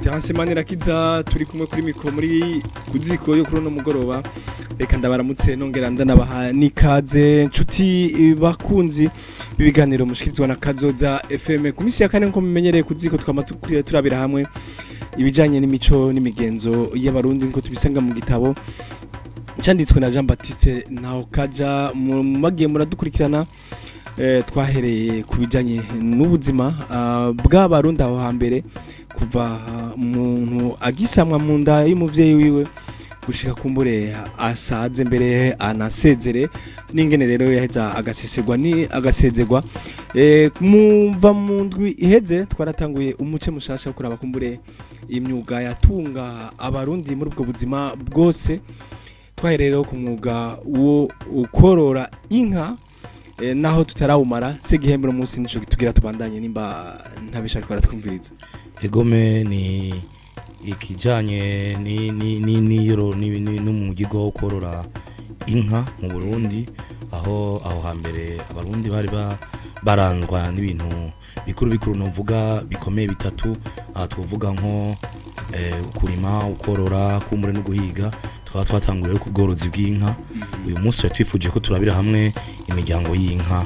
Terence Manirakiza turi kumwe kuri mikro muri kuziko yo kuri no mugoroba. Reka ndabaramutse nongera ndanabaha nikaze nshuti bakunzi bibiganiro mushikirizwa na Kazoza FM ku misi ya kane nko mumenyereye kuziko twama turabira hamwe ibijanye n'imico n'imigenzo y'abarundi nko tubisanga mu gitabo cyanditswe na Jean Baptiste Ntahokaja. Mubagiye muradukurikirana, twahereye ku bijanye n'ubuzima bw'abarundi aho hambere, kuva umuntu agisamwa mu nda y'umuvyeyi wiwe gushika kumbure asaze mbere anasezere, n'ingene rero yaheza agasesegwa ni agasezerwa. Muva mu ndwi iheze twaratanguye umuce mushasha wo kuraba kumbure imyuga yatunga abarundi muri ubwo buzima bwose. Twahereye rero ku mwuga wo korora inka, naho tutarawumara Segihembe no munsi nico tugira tubandanye nimba ntabishaka baratwumviriza. Egome ni ikijanye ni ni ni niyoro ni n'umugigo wo korora inka mu Burundi, aho hambere abarundi bari barangwa n'ibintu bikuru bikuru novuga bikomeye bitatu. Aha twovuga nko kurima, ukorora, kumbure no guhiga. Tukaba twatanguriye ku bworozi bw'inka. Uyu munsi twifuje ko turabira hamwe imiryango y'inka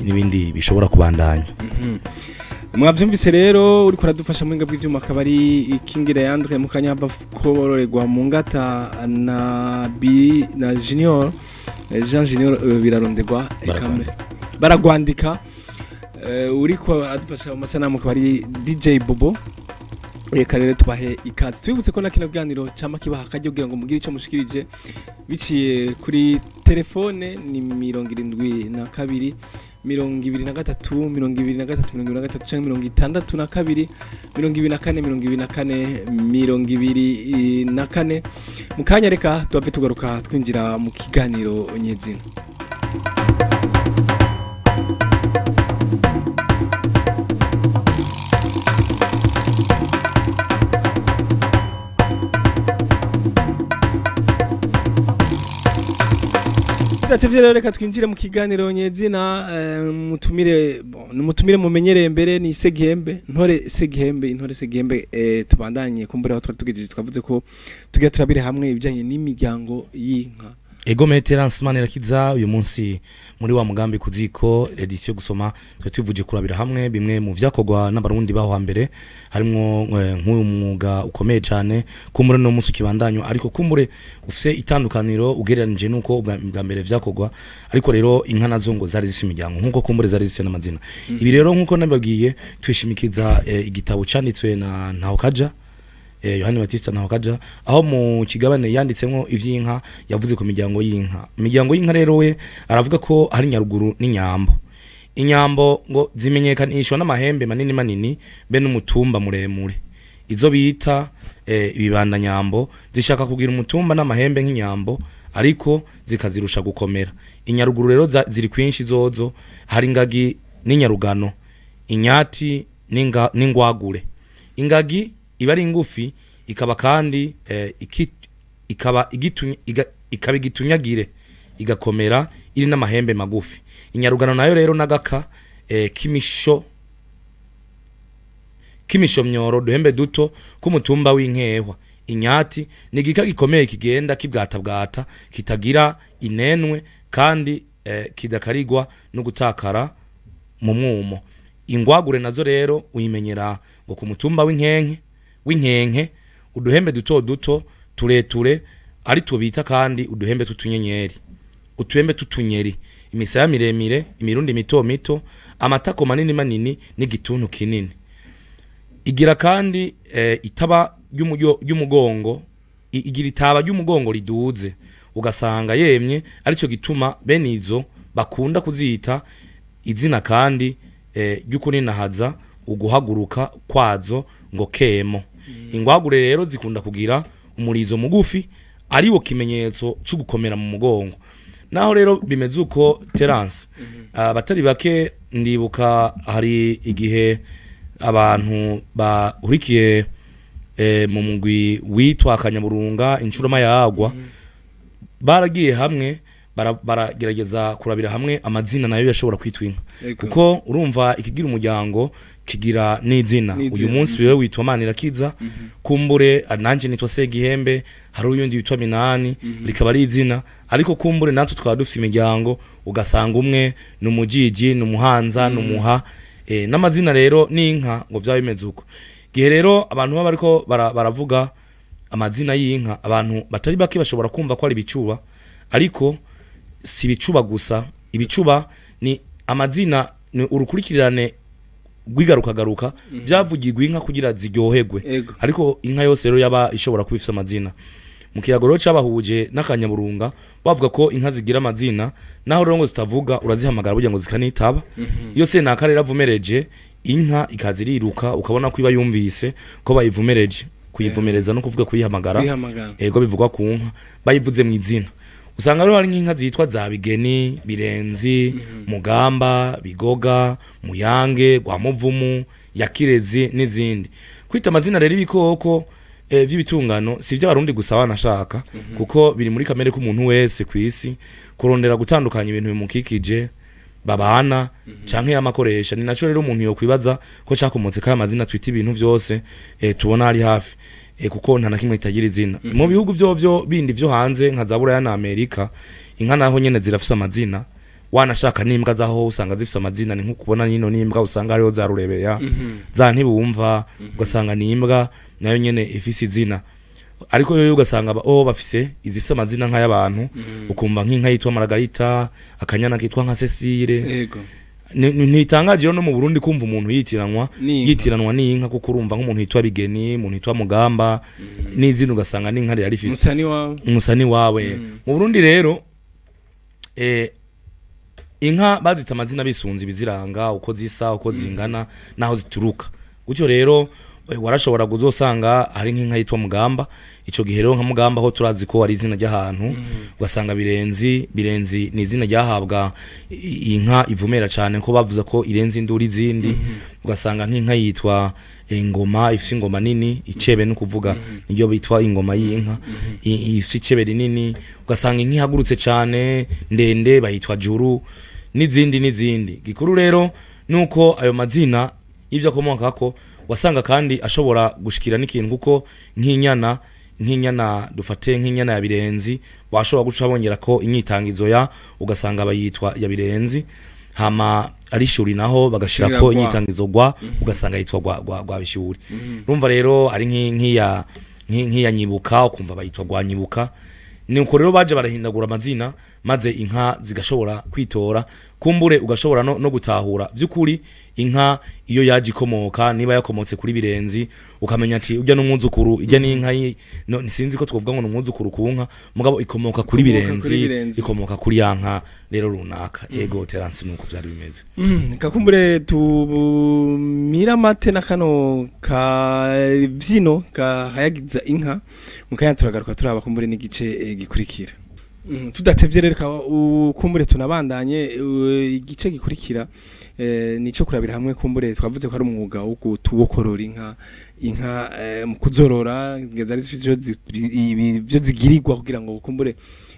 n'ibindi bishobora kubandanya. Mwavyumvise rero uriko uradufasha mu buhinga bw'ivyuma akaba ari Kingira Yandre mu kanya kororerwa mu ngata na B na Junior Jean Junior biraronderwa baragwandika. Uriko adufasha mu masanamu akaba ari DJ Bobo. Reka rero tubahe ikaze, twibutse ko na kino kiganiro cama kibaha akaryo kugira ngo mugire ico mushikirije biciye kuri telefone ni 72 23 23 23 canke 62 24 24 24. Mu kanya reka tuve tugaruka twinjira mu kiganiro nyezina. Tudatevye rero reka twinjire mu kiganiro nyezina. Mutumire numutumire mumenyereye mbere ni Segihembe Ntore Segihembe Intore Segihembe. Tubandanye kumbura aho twari tugejeje, twavuze ko tugira turabire hamwe ibijanye n'imiryango y'inka. Egome Terence Manirakiza, uyu munsi muri wa mugambi kuziko edition gusoma twe tuvuje kurabira hamwe bimwe mu vyakorwa n'abarundi baho hambere, harimwo nk'uyu mwuga ukomeye cyane kumbure no munsi kibandanyo, ariko kumbure ufise itandukaniro ugereranije nuko bwa mbere vyakorwa. Ariko rero inka nazo ngo zari zifise imiryango nkuko kumbure zari zifise n'amazina. Ibi rero nkuko nababwiye twishimikiza igitabo canditswe na Ntahokaja, Yohani Batista Ntahokaja, aho mu kigabane yanditsemwo ivy'inka yavuze ku miryango y'inka. Imiryango y'inka rero we aravuga ko hari Nyaruguru n'inyambo. Inyambo ngo zimenyekanishwa n'amahembe manini manini be n'umutumba muremure. Izo bita ibibanda nyambo zishaka kugira umutumba n'amahembe nk'inyambo, ariko zikazirusha gukomera. Inyaruguru rero ziri kwinshi zozo, hari ingagi n'inyarugano, inyati n'ingwagure. Ingagi iba ari ngufi, ikaba kandi ikaba igitunyagire igakomera iri n'amahembe magufi. Inyarugano nayo rero nagaka kimisho myoro duhembe duto k'umutumba w'inkehwa. Inyati ni igika gikomeye kigenda kibwatabwata kitagira inenwe kandi kidakarigwa no gutakara mu mwumo. Ingwagure nazo rero uyimenyera ngo ku mutumba w'inkenke uduhembe duto duto tureture ari tubita kandi uduhembe tutunyenyeri, utuhembe tutunyeri, imisaya miremire, imirundi mito mito, amatako manini manini n'igituntu kinini. Igira kandi itaba ry'umugongo, igira itaba ry'umugongo riduze ugasanga yemye, arico gituma bene izo bakunda kuzita izina kandi ry'ukuninahaza uguhaguruka kwazo ngo kemo. Ingwagure rero zikunda kugira umurizo mugufi ariwo kimenyetso cyo gukomera mu mugongo. Naho rero bimeze uko Terence, abatari bake ndibuka hari igihe abantu bahurikiye mu mugwi witwa Kanyaburunga incurama yagwa, baragiye hamwe Baragerageza kurabira hamwe amazina nayo yashobora kwitwa inka, kuko urumva ikigira umuryango kigira n'izina. Uyu munsi wewe witwa Manirakiza, kumbure nanje nitwa Segihembe, hari uyundi witwa Minani, rikaba ari izina, ariko kumbure natwe twaba dufite imiryango ugasanga umwe ni umujiji, ni umuhanza, ni umuha, n'amazina rero n'inka ngo vyaba bimeze uko. Gihe rero abantu baba bariko baravuga amazina y'inka, abantu batari bake bashobora kumva ko ari ibicuba, ariko si ibicuba gusa. Ibicuba ni amazina, ni urukurikirane rw'igarukagaruka vyavugirwa inka kugira ziryoherwe, ariko inka yose rero yaba ishobora kuba ifise amazina. Mu kiyago cabahuje n'akanyaburunga bavuga ko inka zigira amazina, naho rero ngo zitavuga urazihamagara burya ngo zikanitaba. Iyo se nakarera avumereje inka ikaziriruka, ukabona ko iba yumvise ko bayivumereje. Kuyivumereza no kuvuga kuyihamagara, ego bivugwa ku nka bayivuze mu izina. Usanga rero hari nk'inka zitwa za Bigeni, Birenzi, Mugamba, Bigoga, Muyange, Gwamuvumu, Yakirezi n'izindi. Kwita amazina rero ibikoko vy'ibitungano si vy'abarundi gusa banashaka, kuko biri muri kamere k'umuntu wese kwisi kurondera gutandukanya ibintu bimukikije babana canke yamakoresha. Ni naco rero umuntu yokwibaza ko cakomotse kaya amazina twita ibintu vyose tubona ari hafi, kuko nta na kimwe kitagira izina. Mu bihugu vyo bindi vyo hanze nka za Buraya na Amerika, inka naho nyene zirafise amazina. Wanashaka n'imbwa zaho usanga zifise amazina, ni nk'ukubona nino n'imbwa usanga hariho za Rurebeya, za Ntibumva, ugasanga n'imbwa nayo nyene ifise izina. Ariko yo ugasanga bafise izifise amazina nk'ay'abantu, ukumva nk'inka yitwa Margarita, akanyana kitwa nka Cecile. Ntitangaje no mu Burundi kumva umuntu yitiranwa n'inka, kuko urumva nk'umuntu yitwa Bigeni, umuntu yitwa Mugamba, n'izina ugasanga n'inka yari ifise umusani wawe. Mu Burundi rero inka bazita amazina bisunze ibiziranga, uko zisa, uko zingana, naho zituruka. Gutyo rero warashobora kuzosanga hari nk'inka yitwa Mugamba. Ico gihe rero nka Mugamba ho turazi ko ari izina ry'ahantu, ugasanga Birenzi. Birenzi ni izina ryahabwa inka ivumera cyane, ko bavuza ko irenze induri izindi. Ugasanga nk'inka yitwa Ingoma, ifise ingoma nini, icebe no kuvuga niryo bitwa ingoma y'inka, ifise icebe rinini. Ugasanga inka ihagurutse cyane ndende bayitwa Juru, n'izindi n'izindi. Gikuru rero nuko ayo mazina y'ivyo akomoka ko wasanga kandi ashobora gushikira n'ikintu, kuko nk'inyana dufate nk'inyana ya Birenzi bashobora guca bongera ko inyitangizo ya, ugasanga bayitwa ya Birenzi. Hama arishuri naho bagashira ko inyitangizo gwa, ugasanga yitwa gwa Bishuri. Urumva rero ari nk'iya Nyibuka, ukumva bayitwa gwa Nyibuka. Nuko rero baje barahindagura amazina maze inka zigashobora kwitora, kumbure ugashobora no gutahura vy'ukuri inka iyo yaje ikomoka, niba yakomotse kuri Birenzi ukamenya ati ujya n'umwuzukuru, ijya n'inka no sinzi ko twovuga ngo n'umwuzukuru ku nka, mugabo ikomoka kuri Birenzi, ikomoka kuri ya nka rero runaka. Ego Terence nuko vyari bimeze. Kakumbure tumira mate na kano kavyino kahayagiza inka, mukanya turagaruka turaba kumbure n'igice gikurikira. Tudatevye rero ukumbure tunabandanye igice gikurikira, nico kurabira hamwe kumbure twavuze ko ari umwuga wo kutubokorora inka mu kuzorora, ngeza ari ivyo zigirirwa kugira ngo kumbure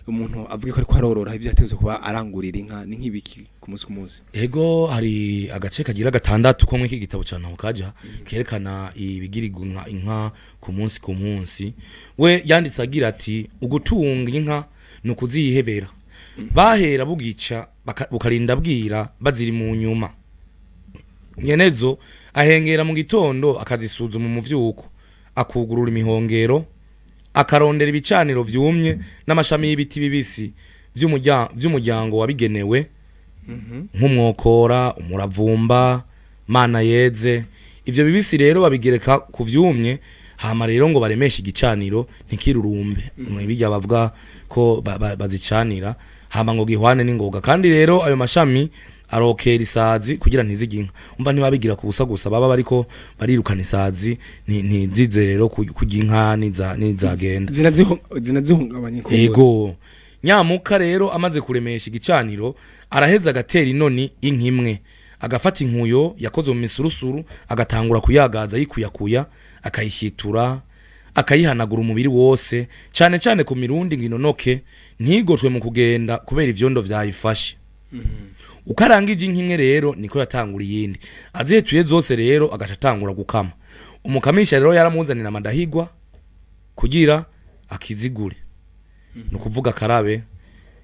umuntu avuge ko ariko arorora ivyo yategerezwa kuba arangurira inka ni nk'ibiki ku munsi ku munsi. Ego hari agace kagira gatandatu ko mw'iki gitabo ca Ntahokaja kerekana ibigirirwa inka ku munsi ku munsi. We yanditse agira ati ugutunga inka ni ukuzihebera, bahera bugica bukarinda bwira baziri mu nyuma. Nyenezo ahengera mu gitondo akazisuzuma umuvyuko, akugurura imihongero, akarondera ibicaniro vyumye n'amashami y'ibiti bibisi vy'umuryango wabigenewe, nk'umwokora, umuravumba, mana yeze. Ivyo bibisi rero babigereka ku vyumye, hama rero ngo baremeshe igicaniro ntikirurumbe. Bijya bavuga ko bazicanira hama ngo gihwane n'ingoga. Kandi rero ayo mashami arokera isazi kugira ntizige inka. Umva ntibabigira ku busa gusa, baba bariko barirukana isazi ntizize rero kurya inka nizagenda zinazihungabanye. Ego nyamuka rero amaze kuremesha igicaniro araheza agatera inoni inka imwe, agafata inkuyo yakoze mu misurusuru agatangura kuyagaza yikuyakuya akayishitura. Akayihanagura umubiri wose, cyane cyane ku mirundi ngo inonoke ntigotwe mu kugenda kubera ivyondo vyayifashe. Ukarangije inka imwe rero niko yatangura iyindi, azihetuye zose rero agaca atangura gukama. Umukamisha rero yaramuzanira amadahigwa kugira akizigure, ni ukuvuga akarabe.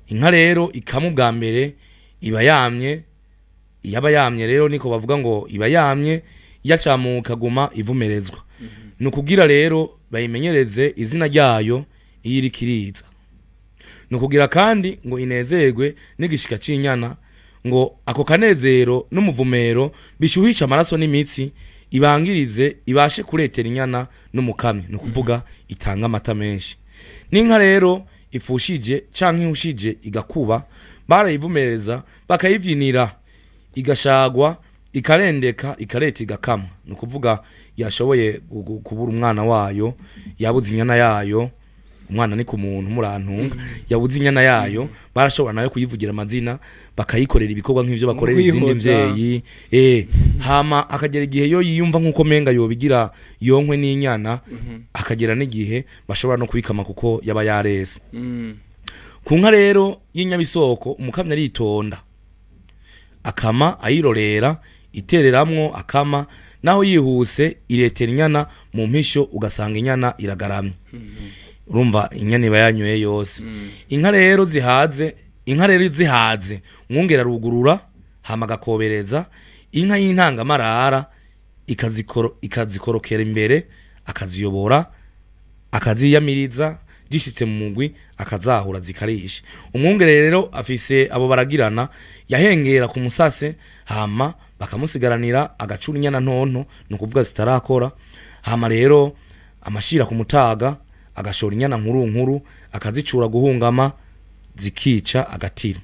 Inka rero ikama ubwa mbere iba yamye, yaba yamye rero niko bavuga ngo iba yamye yacamuka guma ivumerezwa. Ni ukugira rero bayimenyereze izina ryayo iyo iriko iriza. Ni ukugira kandi ngo inezerwe n'igishika c'inyana, ngo ako kanezero n'umuvumero bishuhisha amaraso n'imitsi, ibangirize ibashe kuretera inyana n'umukamyi, ni ukuvuga itanga amata menshi. N'inka rero ifushije canke ihushije igakuba, barayivumereza bakayivyinira, igashagwa ikarendeka ikareta igakamwa. Ni ukuvuga yashoboye kubura umwana wayo, yabuze inyana yayo, umwana ni ku muntu murantunga, yabuze inyana yayo, barashobora nayo kuyivugira amazina, bakayikorera ibikorwa nk'ivyo bakorera izindi mvyeyi. Hama akagera igihe yo yiyumva nkuko menga yobigira yonkwe n'inyana, akagera n'igihe bashobora no kubikama kuko yaba yarese. Ku nka rero y'inyabisoko umukamyi aritonda, akama ayirorera, itereramwo akama, naho yihuse iretera inyana mu mpisho, ugasanga inyana iragaramye. Urumva inyana iba yanyoye yose. Inka rero zihaze, inka rero zihaze umwungere arugurura hama agakobereza inka y'intangamarara, ikazikorokera imbere, akaziyobora, akaziyamiriza, gishitse mu mugwi akazahura zikarisha. Umwungere rero afise abo baragirana, yahengera ku musase hama bakamusigaranira agacura inyana ntonto, ni ukuvuga zitarakora. Hama rero amashira ku mutaga, agashora inyana nkuru nkuru, akazicura guhungama, zikica agatiro.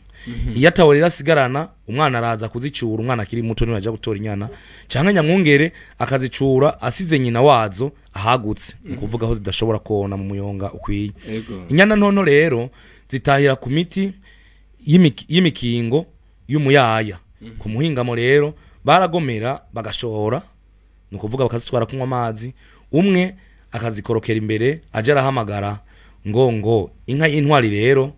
Iyo atawe rero asigarana, umwana araza kuzicura, umwana akiri muto niwe aja gutora inyana, canke nyamwungere akazicura asize nyina wazo ahagutse, ni ukuvuga aho zidashobora kona mu muyonga ukwiye. Inyana ntonto rero zitahira ku miti y'imikingo y'umuyaya. Ku muhingamo rero baragomera bagashora, ni ukuvuga bakazitwara kunywa amazi, umwe akazikorokera imbere aje arahamagara ngo ngo inka y'intwari rero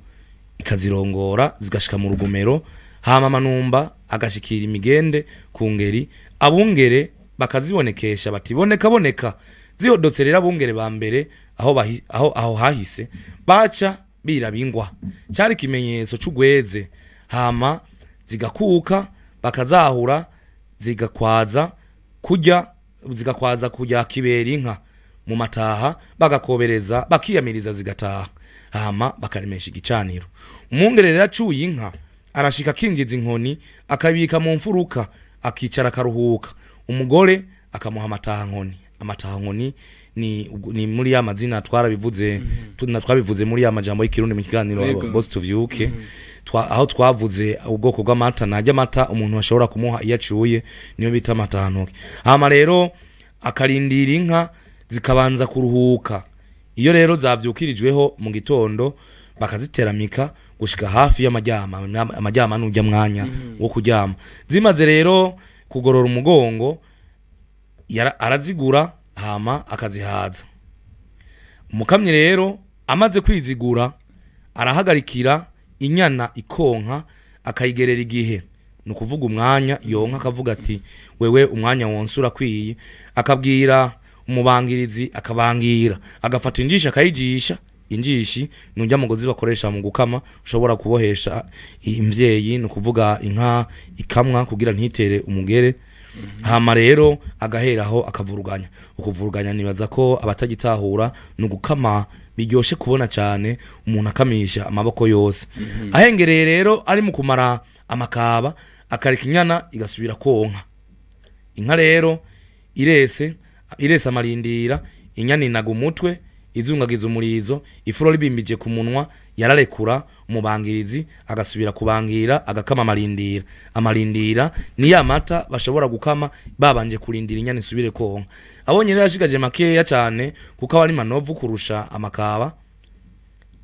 ikazirongora zigashika mu rugomero, hama manumba agashikira imigende ku ngeri, abungere bakazibonekesha bati boneka boneka. Zihodotse rero abungere ba mbere aho hahise baca birabingwa, cyari kimenyetso c'ugweze. Hama zigakuka bakazahura, zigakwaza kujya kibera inka mu mataha, bagakobereza bakiyamiriza zigataha, hama bakaremesha igicaniro. Umwungere rero acuye inka arashika akinjiza inkoni, akabika mu mfuruka, akicara akaruhuka. Umugore akamuha amataha nkoni. Amataha nkoni ni muri ya mazina twarabivuze, twabivuze muri ya majambo y'ikirundi mu kiganiro Boss Tuvyuke, aho twavuze ubwoko bw'amata, najya amata umuntu ashobora kumuha iyo acuye niyo bita amataha ntoki. Hama rero akarindira inka zikabanza kuruhuka. Iyo rero zavyukirijweho mu gitondo bakaziteramika gushika hafi y'amajyama, amajyama n'ujya mwanya wo kuryama. Zimaze rero kugorora umugongo arazigura hama akazihaza. Umukamyi rero amaze kwizigura arahagarikira inyana ikonka, akayigerera igihe, ni ukuvuga umwanya yonka, akavuga ati wewe umwanya wonse urakwiye, akabwira umubangirizi akabangira, agafata injisha akayijisha. Injishi nujya mugozi bakoresha mu gukama, ushobora kubohesha imvyeyi, ni ukuvuga inka ikamwa kugira ntitere umugere. Hama rero agaheraho akavuruganya. Ukuvuruganya nibaza ko abatagitahura ni ugukama biryoshe kubona cyane, umuntu akamisha amaboko yose. Ahengereye rero ari mu kumara amakaba, akareka inyana igasubira konka. Inka rero irese amarindira, inyana inaga umutwe, izungagiza umurizo, ifuro ribimbije ku munwa, yararekura umubangirizi agasubira kubangira, agakama amarindira. Amarindira ni ya mata bashobora gukama babanje kurindira inyana isubire konka. Abonye rero yashigaje makeya cyane kuko abari manovu kurusha amakaba,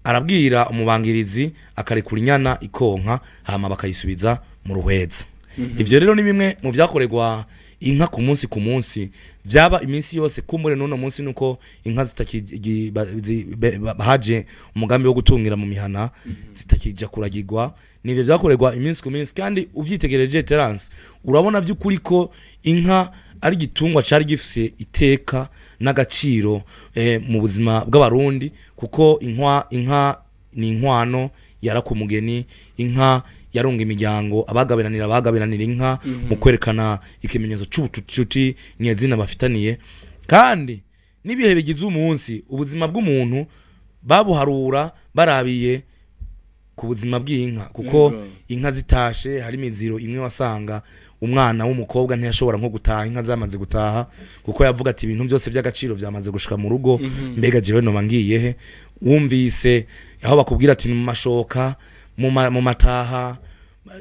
arabwira umubangirizi akarekura inyana ikonka, hama bakayisubiza mu ruhweza. Ivyo rero ni bimwe mu vyakorerwa inka ku munsi ku munsi, vyaba iminsi yose. Kumbure n'uno munsi nuko inka haje umugambi wo gutungira mu mihana, zitakija kuragirwa. Nivyo vyakorerwa iminsi ku minsi. Kandi uvyitegereje, Terence, urabona vy'ukuri ko inka ari igitungwa cari gifise iteka n'agaciro mu buzima bw'Abarundi, kuko inka ni inkwano yaraka umugeni, inka yarunga imiryango, abagabiranira inka mu kwerekana ikimenyetso c'ubucuti nyezina bafitaniye. Kandi n'ibihe bigize umunsi, ubuzima bw'umuntu babuharura barabiye ku buzima bw'inka, kuko inka zitashe hari imiziro imwe wasanga umwana w'umukobwa ntiyashobora nko gutaha inka zamaze gutaha, kuko yavuga ati ibintu byose by'agaciro byamaze gushika mu rugo, mbega jewe noba ngiye he? Wumvise aho bakubwira ati mu mashoka, mu mataha,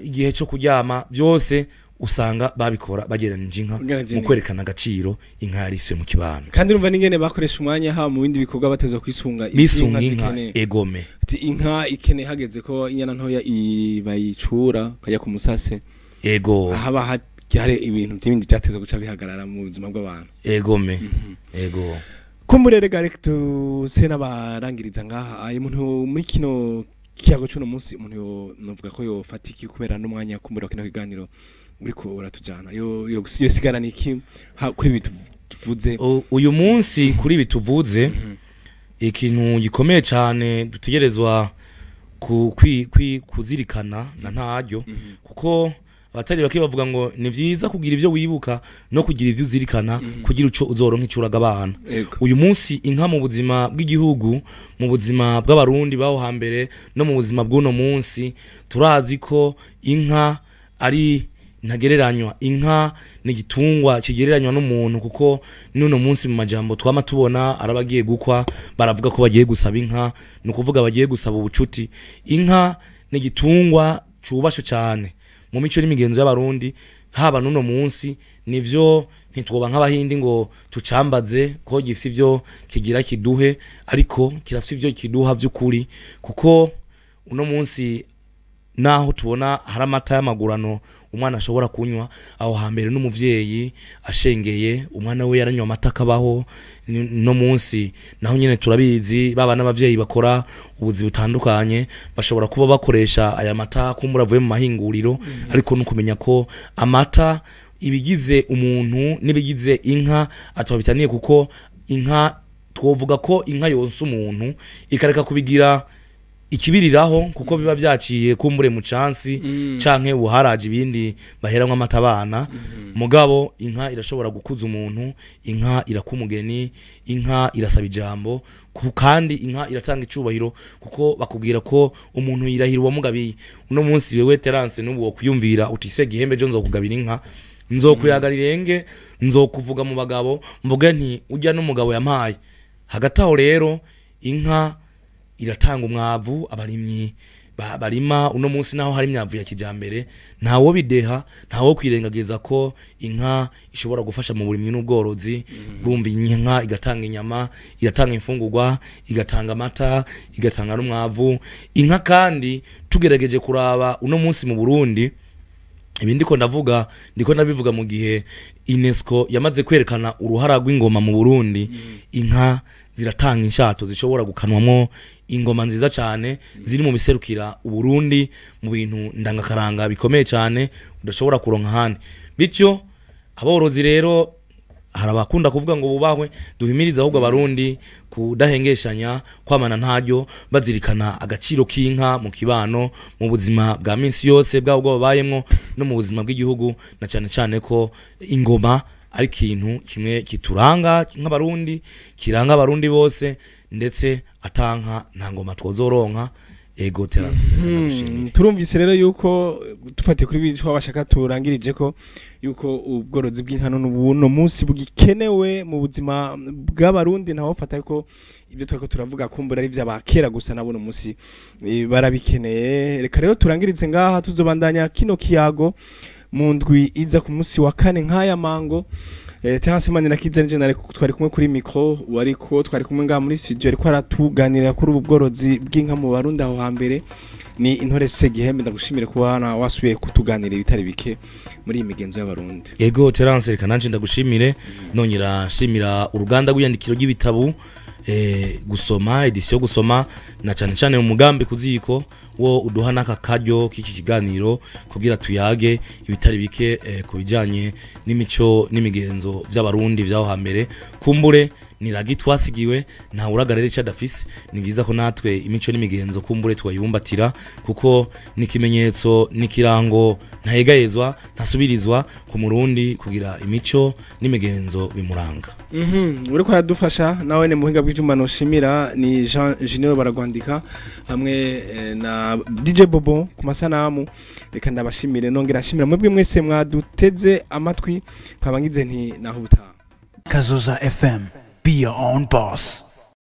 igihe cyo kuryama, byose usanga babikora bagereranije inka mu kwerekana agaciro inka yarise mu kibano. Kandi urumva n'ingene bakoresha umwanya ha mu bindi bikorwa bateza kwisunga inka egome. Ati inka ikene hageze ko inyana ntoya bayicura kajya ku musase, ego haba hari ibintu by'ibindi byateza guca bihagarara mu buzima bw'abantu. Egome, ego. Kumbure rega tuse n'abarangiriza ngaha, ayo muntu muri kino kiyago cy'uno munsi, umuntu novuga ko yofata iki kubera n'umwanya kumbura kino kiganiro uriko uratujana, yo yosigara niki kuri ibi tuvuze uyu munsi? Kuri ibi tuvuze, ikintu gikomeye cyane dutegerezwa kuzirikana na ntaryo, kuko abatari bake bavuga ngo ni vyiza kugira ivyo wibuka no kugira ivyo uzirikana, kugira uco uzoronka icuraga abana. Uyu munsi inka mu buzima bw'igihugu, mu buzima bw'Abarundi baho hambere no mu buzima bw'uno munsi, turazi ko inka ari ntagereranywa. Inka ni igitungwa kigereranywa n'umuntu, kuko n'uno munsi mu majambo twama tubona arabagiye gukwa baravuga ko bagiye gusaba inka, ni ukuvuga bagiye gusaba ubucuti. Inka ni igitungwa cubashwe cyane mu mico n'imigenzo y'Abarundi haba n'uno munsi. Nivyo ntitwoba nk'abahindi ngo tucambaze ko gifise ivyo kigira kiduhe, ariko kirafise ivyo kiduha vy'ukuri, kuko uno munsi naho tubona hari amata y'amagurano umwana ashobora kunywa, aho hambere n'umuvyeyi ashengeye umwana we yaranywa amata akabaho. No munsi naho nyene turabizi baba n'abavyeyi bakora ubuzi butandukanye bashobora kuba bakoresha aya mata kumbura avuye mu mahinguriro, ariko nukumenya ko amata ibigize umuntu n'ibigize inka atobitaniye, kuko inka twovuga ko inka yonsa umuntu ikareka kubigira ikibiriraho, kuko biba byaciye kumbure mu chansi canke buharaje ibindi baheranwa amatabana. Mugabo inka irashobora gukuza umuntu, inka irakumugeni, inka irasaba ijambo, kandi inka iratanga icubahiro, kuko bakubwira ko umuntu yirahira uwamugabiye. Uno munsi wewe Terence n'ubu wokwiyumvira uti se gihembe jo nzokugabira inka, nzokuyaga rirenge, nzokuvuga mu bagabo, mvuge nti ujya n'umugabo yampaye. Hagati aho rero inka iratanga umwavu, abarimyi barima uno munsi naho hari imyavu ya kijambere, ntawo bideha, ntawo kwirengagiza ko inka ishobora gufasha mu burimyi n'ubworozi. Urumva inka igatanga inyama, iratanga imfungurwa, igatanga amata, igatanga n'umwavu. Inka kandi tugerageje kuraba uno munsi mu Burundi, ibi ndiko ndavuga ndiko ndabivuga mu gihe UNESCO yamaze kwerekana uruhara rw'ingoma mu Burundi. Inka ziratanga inshato zishobora gukanwamo ingoma nziza cyane ziri mu biserukira Uburundi mu bintu ndangakaranga bikomeye cyane udashobora kuronka ahandi. Bityo aborozi rero harabakunda kuvuga ngo bubahwe, duhimiriza ahubwo Abarundi kudahengeshanya kwamana ntaryo, bazirikana agaciro k'inka mu kibano, mu buzima bwa minsi yose bwabo babayemwo no mu buzima bw'igihugu, na cyane cyane ko ingoma ari ikintu kimwe kituranga nk'Abarundi, kiranga Abarundi bose, ndetse atanka nta ngoma twozoronka. Ego Terence, turumvise rero yuko dufatiye kuri bico bashaka turangirije ko yuko ubworozi bw'inka n'ubuno munsi bugikenewe mu buzima bw'Abarundi, ntaho fata ko ibyo twako turavuga kumbura ari vy'abakera gusa nabo no munsi barabikeneye. Reka rero turangirize ngaha, tuzobandanya kino kiyago mu ndwi iza ku munsi wa kane nk'aya mango. Terence Manirakiza nije nari twari kumwe kuri micro, wariko twari kumwe ngaha muri studio ariko aratuganira kuri ubu bworozi bw'inka mu Barundi aho hambere. Ni Intore Segihembe, ndagushimire kuba wasubiye kutuganira ibitari bike muri iyi migenzo y'Abarundi. Yego Terence, reka nanje ndagushimire, nongera nshimira uruganda rw'iyandikiro ry'ibitabo gusoma, édition gusoma, na cyane cyane mu mugambi Kuziko wo uduha n'aka karyo k'iki kiganiro kugira tuyage ibitari bike ku bijanye n'imico n'imigenzo vy'Abarundi vyaho hambere. Kumbure niragi twasigiwe, nta uraga rero icyo adafise. Ni byiza ko natwe imico n'imigenzo kumbure twayibumbatira, kuko ni ikimenyetso n'ikirango ntahegayezwa ntasubirizwa ku Murundi kugira imico n'imigenzo bimuranga. Uriko aradufasha nawe ni muhinga bw'ivyuma noshimira ni Jean Junior Baragwandika hamwe na DJ Bobo ku masanamu. Reka ndabashimire, nongera nshimira mwebwe mwese mwaduteze amatwi, nkaba ngize nti naho ubutaha. Kazoza FM. Be your own boss.